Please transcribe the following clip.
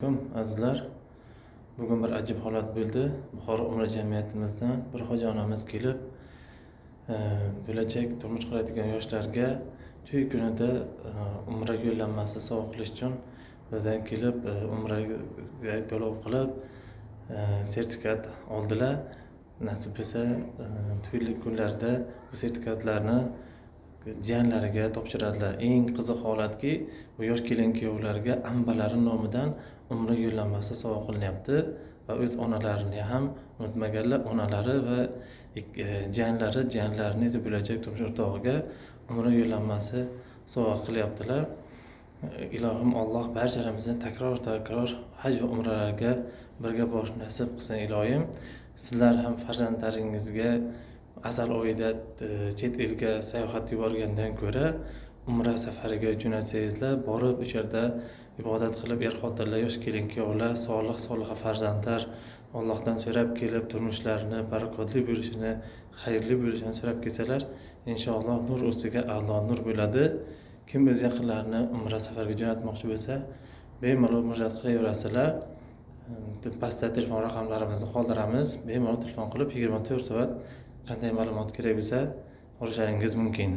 Alaykum, azizlar. Bugun bir ajib holat bo'ldi. Buxoro Umra jamiyatimizdan bir hoji onamiz kelib, bo'lajak turmush quradigan yoshlarga to'y kunida umra yo'llanmasi sovg'a qilish uchun bizdan kelib, umraga to'lov qilib, sertifikat oldilar. Nasib bo'lsa, to'ylik kunlarda bu sertifikatlarni jiyanlariga topshiradilar. Eng qiziq holatki, bu yosh kelin kuyovlarga ammalari nomidan umra yo'llanmasi sovg'a qilinyapti va o'z onalarini ham unutmaganlar. Onalari va jiyanlari, jiyanlarini esa bo'lajak turmush o'rtog'iga umra yo'llanmasi sovg'a qilyaptilar. Ilohim, Alloh barchalarimizni takror takror haj va umralarga birga borish nasib qilsin, iloyim. Sizlar ham farzandlaringizga asal oyida chet elga sayohat yuborgandan ko'ra umra safariga jo'natsangizlar, borib o'sha yerda ibodat qilib, er xotinlar, yosh kelin kuyovlar, solih soliha farzandlar Allohdan so'rab kelib, turmushlarini barakotli bo'lishini, xayrli bo'lishini so'rab kelsalar, inshaalloh nur ustiga a'lo nur bo'ladi. Kim o'z yaqinlarini umra safariga jo'natmoqchi bo'lsa, bemalol murojaat qilaverasizlar. Pastda telefon raqamlarimizni qoldiramiz, bemalol telefon qilib 24 soat qanday ma'lumot kerak bo'lsa olishlaringiz mumkin.